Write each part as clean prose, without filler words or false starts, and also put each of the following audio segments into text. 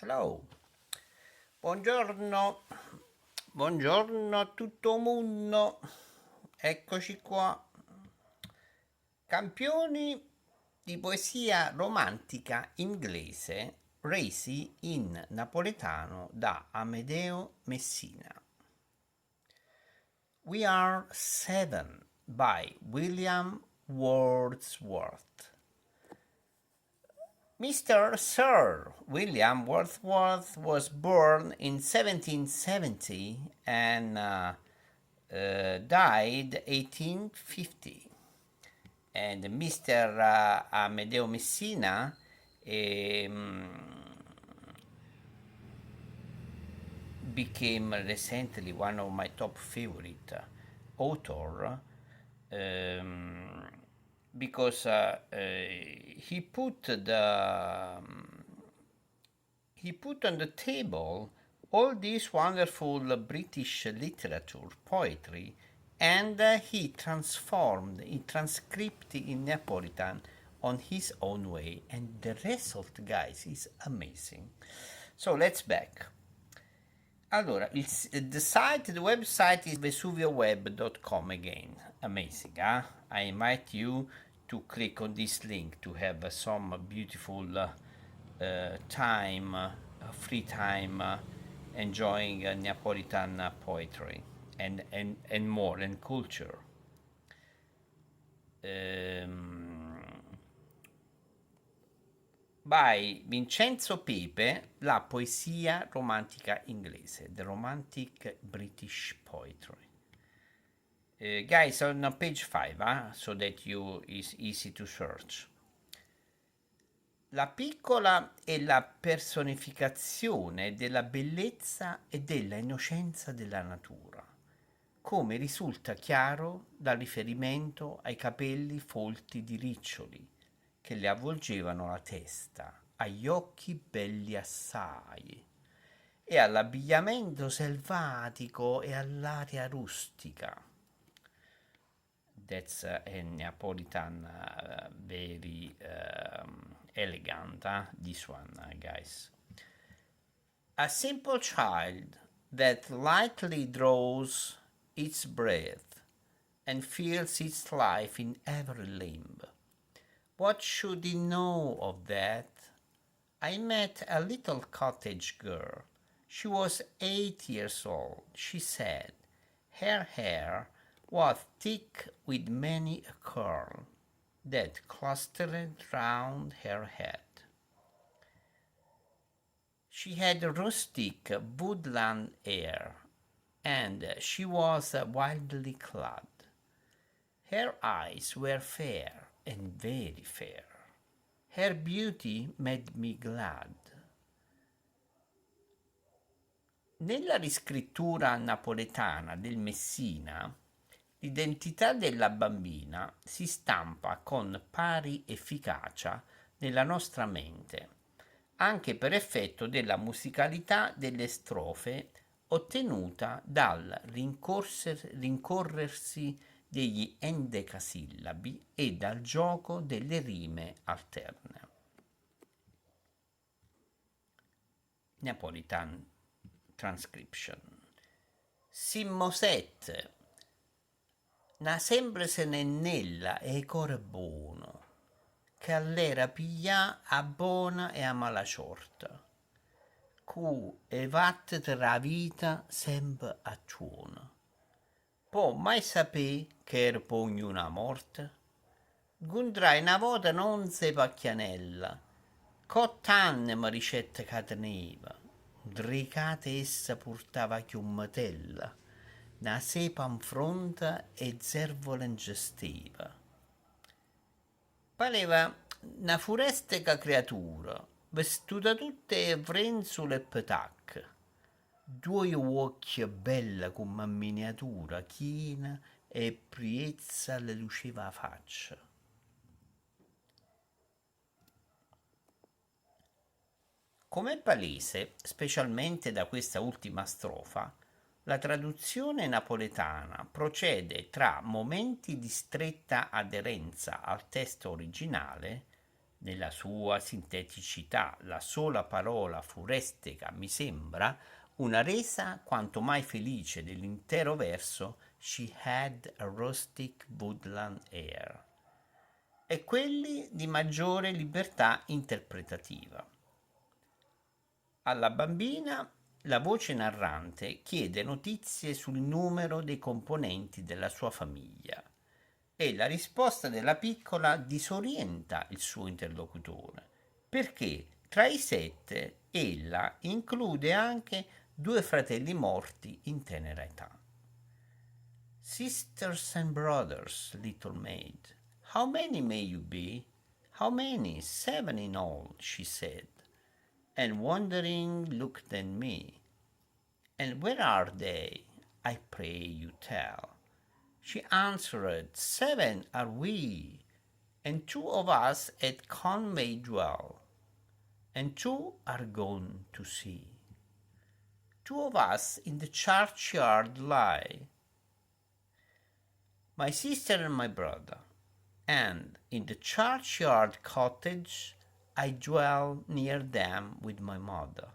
Hello. Buongiorno. Buongiorno a tutto 'o munno. Eccoci qua. Campioni di poesia romantica inglese resi in napoletano da Amedeo Messina. We Are Seven by William Wordsworth. Mr. Sir William Wordsworth was born in 1770 and uh, uh, died 1850. And Mr. Uh, Amedeo Messina um, became recently one of my top favorite author um, because uh, uh, he put the um, he put on the table all this wonderful British literature, poetry, and uh, he transformed, he transcribed in Neapolitan on his own way. And the result, guys, is amazing. So let's back. Allora, il, the site, the website is vesuvioweb.com again. Amazing, huh? I invite you to click on this link to have some beautiful uh, time, uh, free time, uh, enjoying uh, Neapolitan uh, poetry and, and, and more, and culture. Um, by Vincenzo Pepe, la poesia romantica inglese, the romantic British poetry. Uh, guys, on page 5, huh, so that you is easy to search. La piccola è la personificazione della bellezza e della innocenza della natura, come risulta chiaro dal riferimento ai capelli folti di riccioli che le avvolgevano la testa, agli occhi belli assai e all'abbigliamento selvatico e all'aria rustica. That's a Neapolitan very elegant, huh? This one, guys. A simple child that lightly draws its breath and feels its life in every limb. What should he know of that? I met a little cottage girl. She was eight years old, she said. Her hair was thick with many a curl that clustered round her head. She had a rustic woodland air, and she was wildly clad. Her eyes were fair and very fair. Her beauty made me glad. Nella riscrittura napoletana del Messina, l'identità della bambina si stampa con pari efficacia nella nostra mente, anche per effetto della musicalità delle strofe ottenuta dal rincorrersi degli endecasillabi e dal gioco delle rime alterne. Neapolitan transcription. Simmo sette. Na semplece nennella 'e core buono, che allera piglià 'a bona e 'a mala ciorta, cu 'e vattete d' 'a vita sempe attuorno. Pò mai sapé che era p'ognuno 'a morte? Ncuntrai na vota n'onza 'e pacchianella, c'ott'anne me dicette ca teneva, 'ntricata essa purtava 'a chiummetella, na sepa 'nfronte e zervola nce steva. Pareva na furesteca criatura, vestuta tutta 'e vrenzole e petacche, Ddoje uocchie belle comm' a miniatura chiena 'e priezza le luceva 'a faccia. Come è palese, specialmente da questa ultima strofa, la traduzione napoletana procede tra momenti di stretta aderenza al testo originale, Nella sua sinteticità, la sola parola furesteca mi sembra una resa quanto mai felice dell'intero verso She had a rustic woodland air e quelli di maggiore libertà interpretativa. Alla bambina la voce narrante chiede notizie sul numero dei componenti della sua famiglia e la risposta della piccola disorienta il suo interlocutore, perché tra i sette ella include anche due fratelli morti in tenera età. Sisters and brothers, little maid, how many may you be? How many? Seven in all, she said, and wondering looked at me. And where are they? I pray you tell. She answered, Seven are we, and two of us at Conway dwell, and two are gone to sea. Two of us in the churchyard lie, my sister and my brother, and in the churchyard cottage I dwell near them with my mother.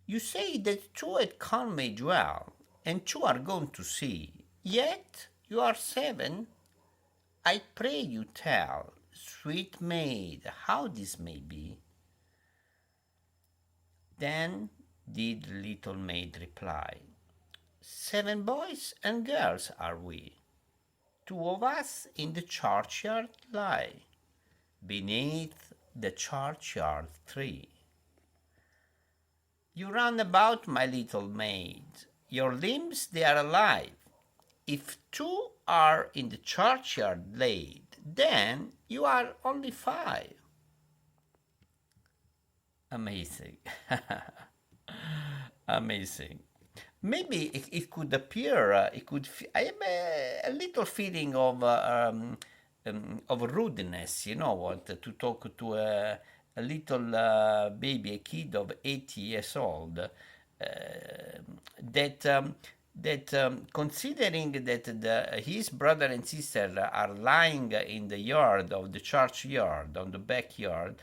You say that two at Conway dwell, and two are gone to sea, yet you are seven. I pray you tell, sweet maid, how this may be. Then did little maid reply, Seven boys and girls are we. Two of us in the churchyard lie, beneath the churchyard tree. You run about, my little maid, your limbs they are alive. If two are in the churchyard laid, then you are only five. Amazing. Amazing. Maybe it could appear, it could, I have a little feeling of rudeness, you know what, to talk to a little baby, a kid of 8 years old, that considering that his brother and sister are lying in the yard of the churchyard, on the backyard,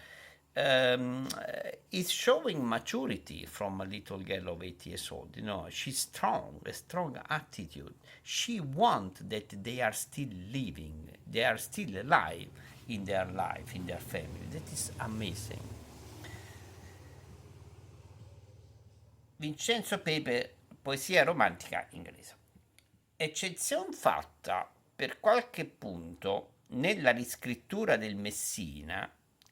is showing maturity from a little girl of 8 years old. She's strong, a strong attitude. She wants that they are still living, they are still alive in their life, in their family. That is amazing. Vincenzo Pepe, poesia romantica inglese. Eccezion fatta per qualche punto nella riscrittura del Messina,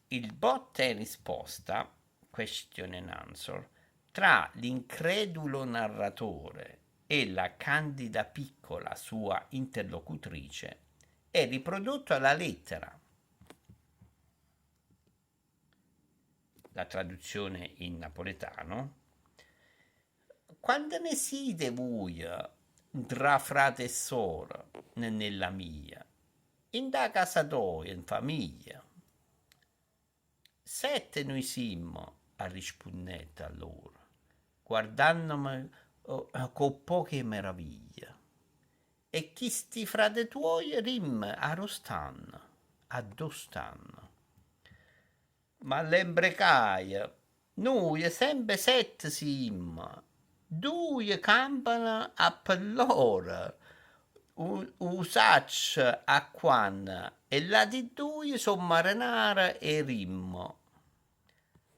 il botta e risposta, question and answer, tra l'incredulo narratore e la candida piccola sua interlocutrice è riprodotto alla lettera. La traduzione in napoletano. Quante ne site vuje 'ntra frate e sore, nennella mia, 'int' 'a casa toja, 'n famiglia? Sette nuje simmo, arrispunnette allora, guardannome cu 'o poco 'e meraviglia. E chisti frate tuoje rimme arò stanno, addò stanno? M'allebbrecaje, Nuje sempe sette simmo, duje campano a pe lloro, 'o saccio 'a quanno e ll'ati duje so' marenare 'e rimmo.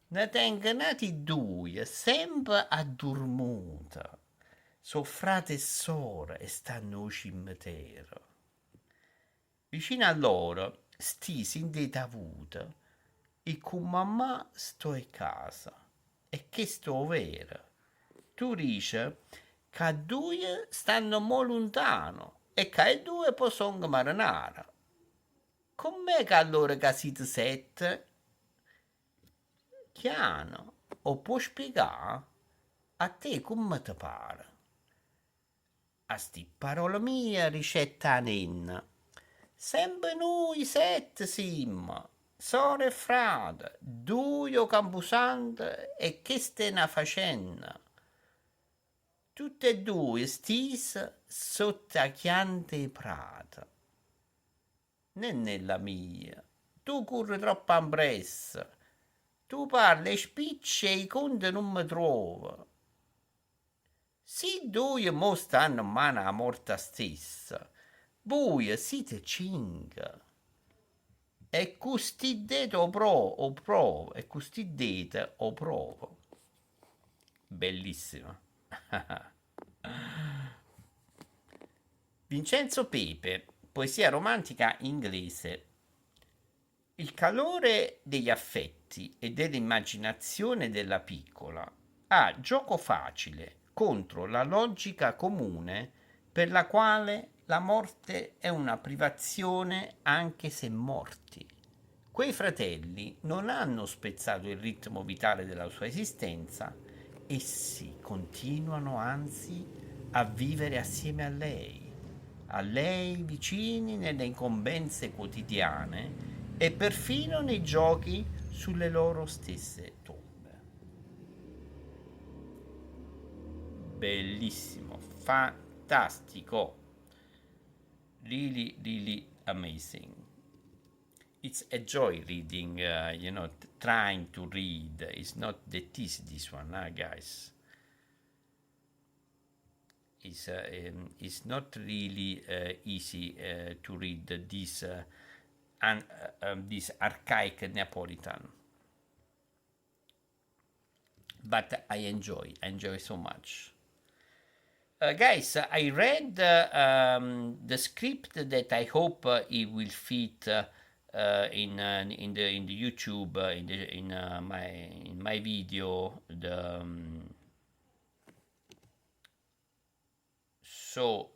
Ne tengo n'ati duje sempe addurmute, so' frate e sore e stanno 'o cimitero. Vicino a lloro, stise 'int' 'e tavute, i' cu mammà sto 'e casa. E chesto è 'o vero. Tu dice ca duje stanno mo luntano e ca 'e duje po' songo marenare. Comm'è ca allora ca site sette? Chiano, 'o può spiegà? A te comme te pare? A sti pparole mie dicette 'a nenna, Sempe nuje sette simmo, sore e frate, duje 'o campusanto e chesta è na facenna. Tutt' 'e duje stise sott' 'a chianta 'e prata. Nennella mia. Tu curre troppo ampressa. Tu parle 'e spicce e 'e cunte nun me truove. Si dduje mo stanno 'mmano 'a morta stessa, vuje site cinche. E cu sti ddete 'o 'o provo, e cu sti ddete 'o provo. Bellissima. Vincenzo Pepe, poesia romantica inglese. Il calore degli affetti e dell'immaginazione della piccola ha gioco facile contro la logica comune per la quale la morte è una privazione anche se morti. Quei fratelli non hanno spezzato il ritmo vitale della sua esistenza, essi continuano anzi a vivere assieme a lei vicini nelle incombenze quotidiane e perfino nei giochi sulle loro stesse tombe. Bellissimo, fantastico, really, really amazing. It's a joy reading, trying to read. It's not that easy, this one, huh, guys? It's not really easy to read this archaic Neapolitan. But I enjoy so much. Guys, I read the script that I hope it will fit in the YouTube, in the, in my, in my video. The so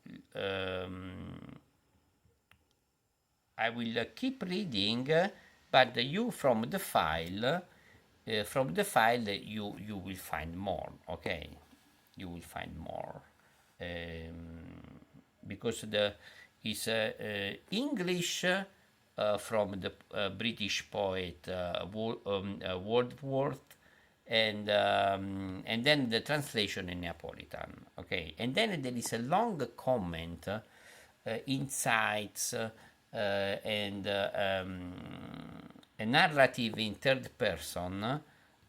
I will keep reading, but you from the file you will find more. Okay, you will find more. Because the is English from the British poet Wordsworth, and then the translation in Neapolitan. Okay, and then there is a long comment, insights, and a narrative in third person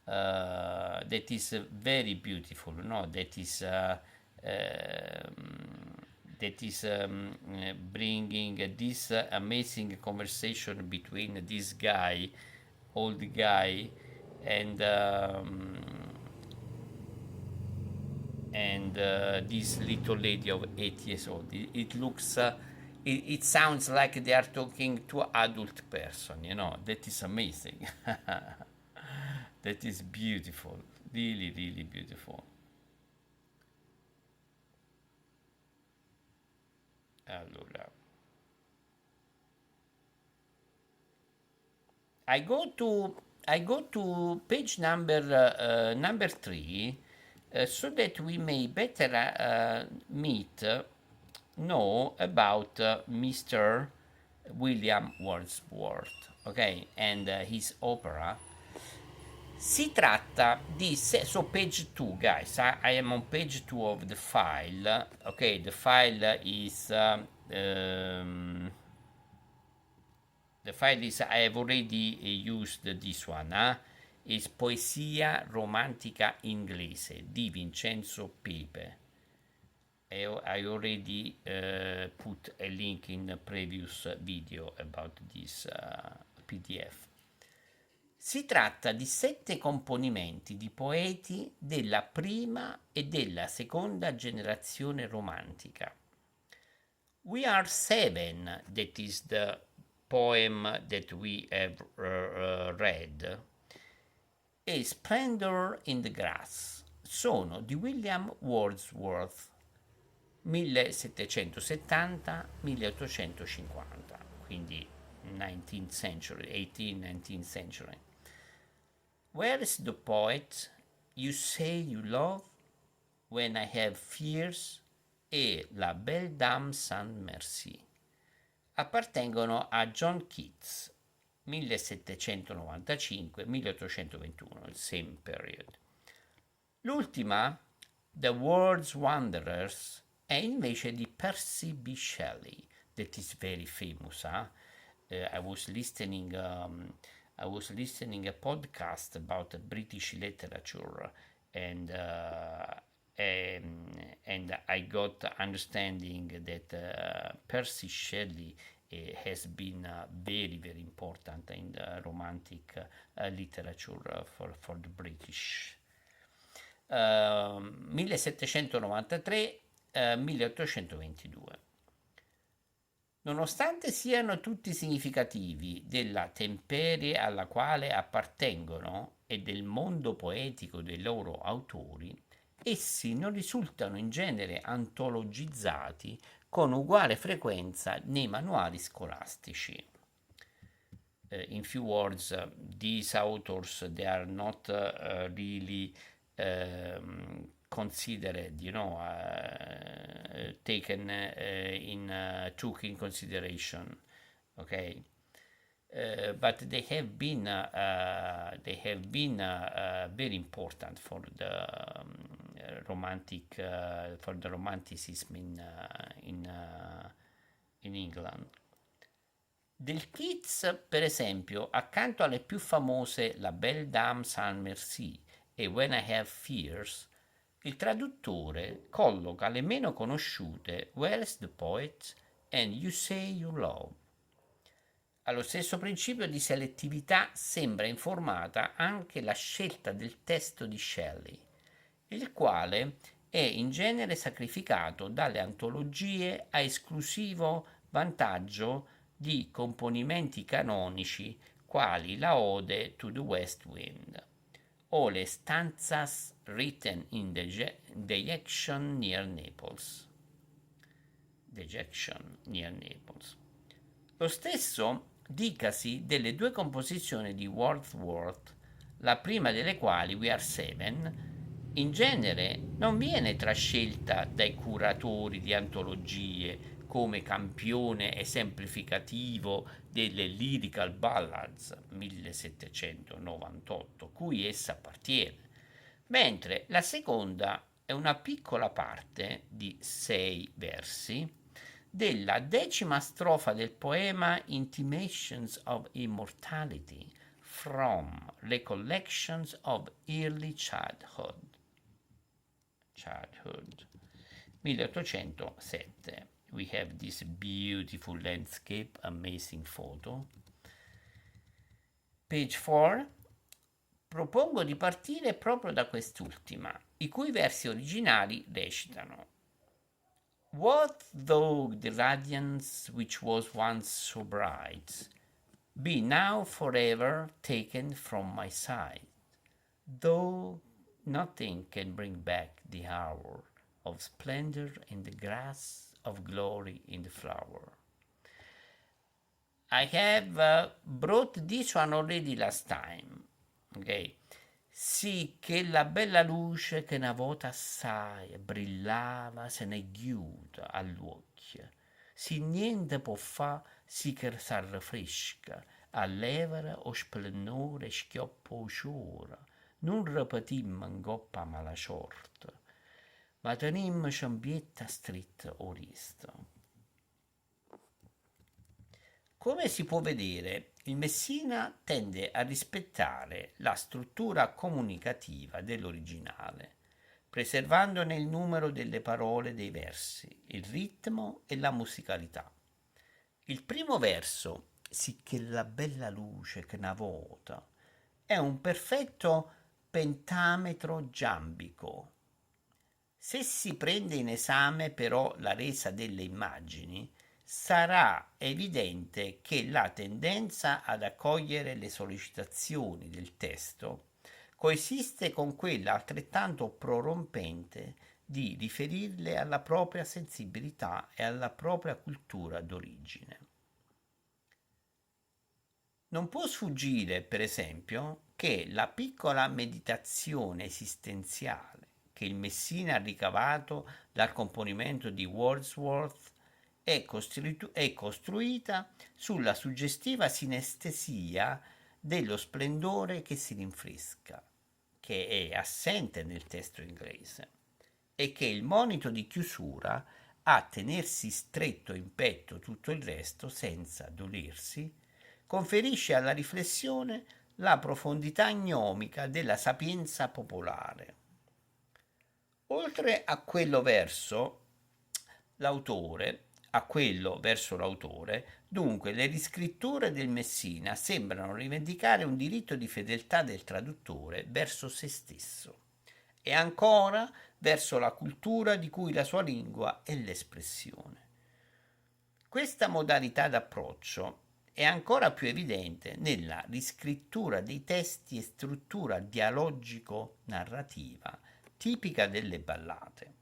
that is very beautiful. No, that is. That is bringing this amazing conversation between this guy, old guy, and this little lady of 8 years old. It sounds like they are talking to adult person, you know. That is amazing. That is beautiful, really, really beautiful. Allora, I go to page number 3, so that we may better know about Mr. William Wordsworth, okay, and his opera. Si tratta di se, so page 2, guys. I am on page 2 of the file. Okay, the file is the file is, I have already used this one. Huh? It's Poesia Romantica Inglese di Vincenzo Pepe. I already put a link in the previous video about this PDF. Si tratta di 7 componimenti di poeti della prima e della seconda generazione romantica. We Are Seven, that is the poem that we have read, e Splendor in the Grass sono di William Wordsworth, 1770-1850, quindi 19th century, 18th, 19th century. Where is the poet you say you love when I have fears e La Belle Dame sans Merci appartengono a John Keats, 1795-1821, il same period. L'ultima, The World's Wanderers, è invece di Percy B. Shelley, that is very famous, huh? I was listening a podcast about British literature, and I got understanding that Percy Shelley has been very, very important in the romantic literature for the British. 1793 1822. Nonostante siano tutti significativi della temperie alla quale appartengono e del mondo poetico dei loro autori, essi non risultano in genere antologizzati con uguale frequenza nei manuali scolastici. In few words, these authors, they are not really considered, taken in took in consideration. Okay, but they have been very important for the romanticism in England. Del Keats, per esempio, accanto alle più famose La Belle Dame sans Merci e When I Have Fears, il traduttore colloca le meno conosciute Where's the Poet and You Say You Love. Allo stesso principio di selettività sembra informata anche la scelta del testo di Shelley, il quale è in genere sacrificato dalle antologie a esclusivo vantaggio di componimenti canonici quali la Ode to the West Wind o le Stanzas written in dejection near Naples. Dejection near Naples. Lo stesso dicasi delle due composizioni di Wordsworth, la prima delle quali, We Are Seven, in genere non viene trascelta dai curatori di antologie come campione esemplificativo delle Lyrical Ballads 1798, cui essa appartiene, mentre la seconda è una piccola parte di sei versi della decima strofa del poema Intimations of Immortality from Recollections of Early Childhood. Childhood 1807. We have this beautiful landscape, amazing photo. Page 4. Propongo di partire proprio da quest'ultima, i cui versi originali recitano: What though the radiance which was once so bright be now forever taken from my sight, though nothing can bring back the hour of splendor in the grass, of glory in the flower. I have brought this one already last time. Ok? Si chella bella luce che 'na vota assaje brillava se n'è ghiuta 'a ll'uocchie. Si niente po' fa sì che s'arrefresca, a ll'evera 'o splennore e schioppa 'o ciore, nun repetimmo 'ncopp' 'a mala ciorta, ma tenimmoce 'mpietto astritto 'o riesto. Come si può vedere, il Messina tende a rispettare la struttura comunicativa dell'originale, preservandone il numero delle parole dei versi, il ritmo e la musicalità. Il primo verso, Si chella bella luce che 'na vota, è un perfetto pentametro giambico. Se si prende in esame però la resa delle immagini, sarà evidente che la tendenza ad accogliere le sollecitazioni del testo coesiste con quella altrettanto prorompente di riferirle alla propria sensibilità e alla propria cultura d'origine. Non può sfuggire, per esempio, che la piccola meditazione esistenziale che il Messina ha ricavato dal componimento di Wordsworth è costruita sulla suggestiva sinestesia dello splendore che si rinfresca, che è assente nel testo inglese, e che il monito di chiusura a tenersi stretto in petto tutto il resto senza dolersi conferisce alla riflessione la profondità gnomica della sapienza popolare. Oltre a quello verso l'autore, a quello verso l'autore, dunque, le riscritture del Messina sembrano rivendicare un diritto di fedeltà del traduttore verso se stesso e ancora verso la cultura di cui la sua lingua è l'espressione. Questa modalità d'approccio è ancora più evidente nella riscrittura dei testi e struttura dialogico-narrativa tipica delle ballate,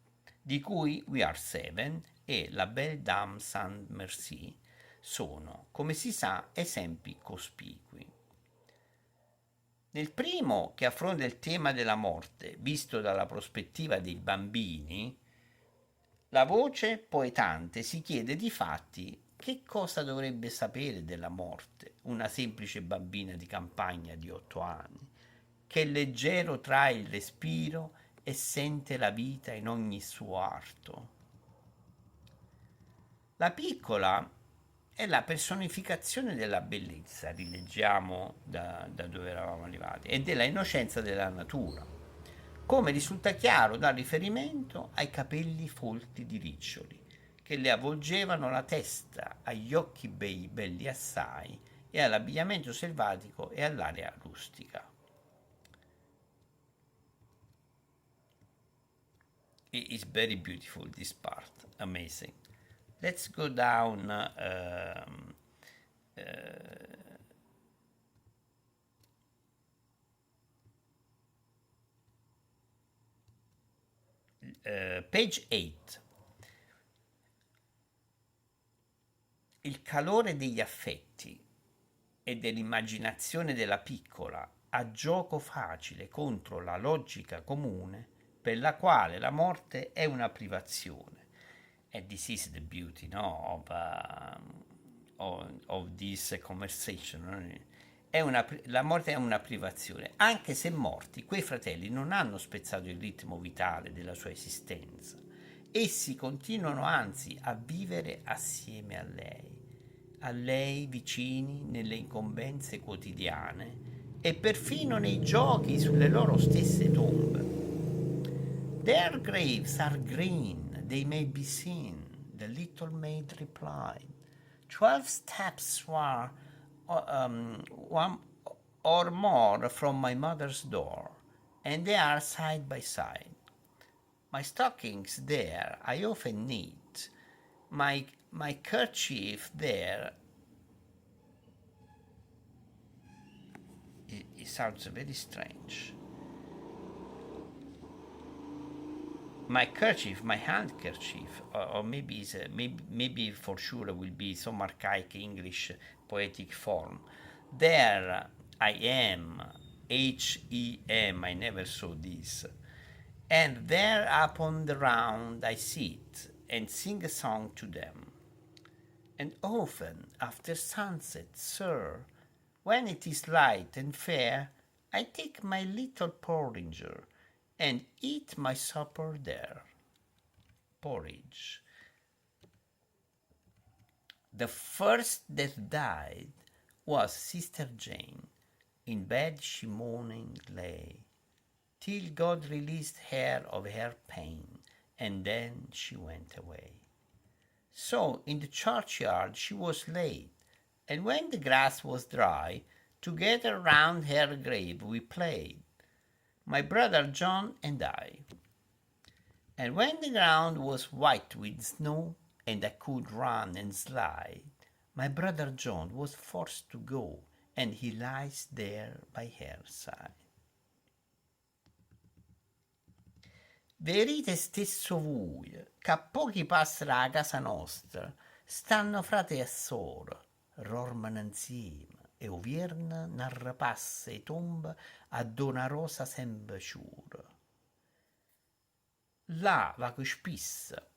di cui We Are Seven e La Belle Dame Sans Merci sono, come si sa, esempi cospicui. Nel primo, che affronta il tema della morte, visto dalla prospettiva dei bambini, la voce poetante si chiede di fatti che cosa dovrebbe sapere della morte una semplice bambina di campagna di 8 anni, che leggero trae il respiro e sente la vita in ogni suo arto. La piccola è la personificazione della bellezza, rileggiamo da dove eravamo arrivati, e della innocenza della natura, come risulta chiaro dal riferimento ai capelli folti di riccioli, che le avvolgevano la testa, agli occhi bei, belli assai, e all'abbigliamento selvatico e all'aria rustica. It is very beautiful, this part, amazing. Let's go down page 8. Il calore degli affetti e dell'immaginazione della piccola ha gioco facile contro la logica comune per la quale la morte è una privazione. And this is the beauty, no, of this conversation. La morte è una privazione. Anche se morti, quei fratelli non hanno spezzato il ritmo vitale della sua esistenza. Essi continuano anzi a vivere assieme a lei vicini nelle incombenze quotidiane e perfino nei giochi sulle loro stesse tombe. Their graves are green, they may be seen, the little maid replied. 12 steps were one or more from my mother's door, and they are side by side. My stockings there I often knit, my kerchief there. It sounds very strange. My kerchief, my handkerchief, or maybe, it's a, maybe for sure will be some archaic English poetic form. There I am, H-E-M, I never saw this. And there upon the round I sit and sing a song to them. And often after sunset, sir, when it is light and fair, I take my little porringer and eat my supper there. Porridge. The first that died was Sister Jane. In bed she moaning lay, till God released her of her pain, and then she went away. So in the churchyard she was laid, and when the grass was dry, together round her grave we played, my brother John and I. And when the ground was white with snow, and I could run and slide, my brother John was forced to go, and he lies there by her side. Verite stesso vuje, che a pochi passi dalla casa nostra stanno frate e sore, dormono insieme e o vierno n'arrepassa 'e tombe addò na rosa sempe ciure. Là vaco spisso,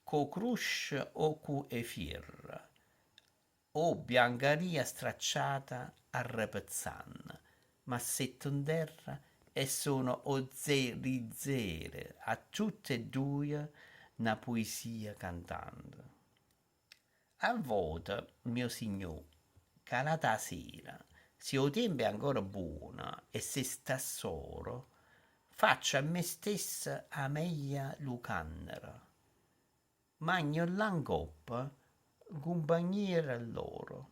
co cruscio o cu 'e fierre, o biancaria stracciata arrepezzanno, m'assetto 'nterra e sono 'o zerizere a tutt' 'e duje na poesia cantando. A vote, mio signò, Calata 'a sera, si 'o tiempo è ancora buono e se sta soro, faccio a me stesso 'a meglia lucannera. Magno llà 'ncoppa 'ncumpagnia d' lloro.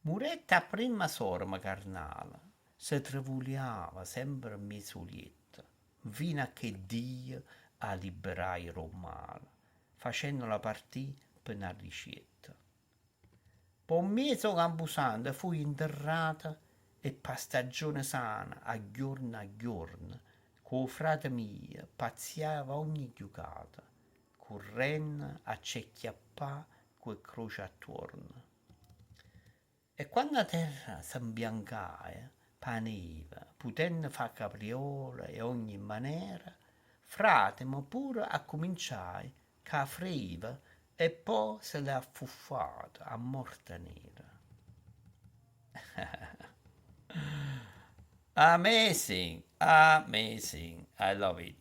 Murette 'a primma sorema carnale, se trevuliava sempre 'mmiez' 'o lietto, 'nfino a che Dio 'a libberaje d' 'o male, facennola partì pe' n'arricietto. Po' 'mmiez' 'o campusanto fuje 'nterrata e p' 'a stagione sana a ghiuorno a ghiuorno cu 'o frate mio pazziava ogni ghiucata, currenno a ce acchiappà cu 'e croce attuorno. E quanno 'a terra se 'mbiancaje p' 'a neve, putenno fa capriole 'e ogni manera, fratemo pure accuminciaje cu 'a freva e po' se l'è affuffato 'a morta nera. Amazing, amazing, I love it.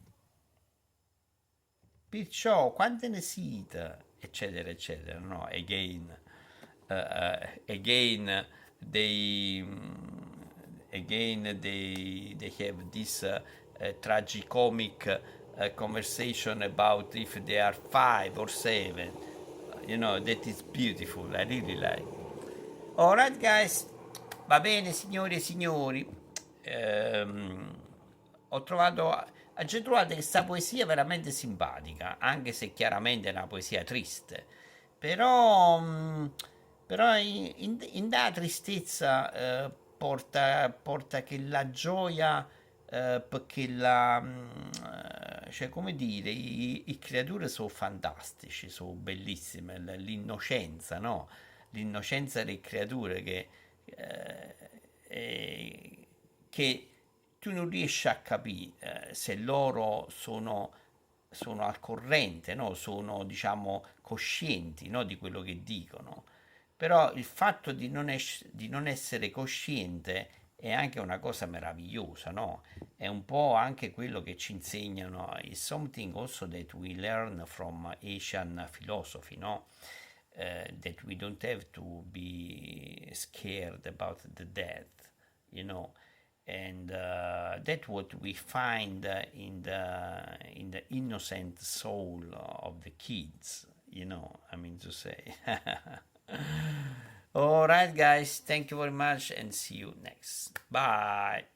Pirciò quante ne site, eccetera, eccetera, no? Again, again they have this tragicomic conversation about if they are five or seven. That is beautiful. I really like. All right, guys. Va bene, signore e signori. Ho trovato, ho trovato questa poesia veramente simpatica, anche se chiaramente è una poesia triste. Però in da tristezza porta che la gioia, perché cioè, come dire, i creature sono fantastici, sono bellissime, l'innocenza, no? L'innocenza delle creature che tu non riesci a capire se loro sono al corrente, no? Sono, diciamo, coscienti, no? Di quello che dicono. Però il fatto di non essere cosciente è anche una cosa meravigliosa, no? È un po' anche quello che ci insegnano, is something also that we learn from Asian philosophy, no? That we don't have to be scared about the death, and that's what we find in the innocent soul of the kids, I mean to say. All right, guys, thank you very much and see you next. Bye.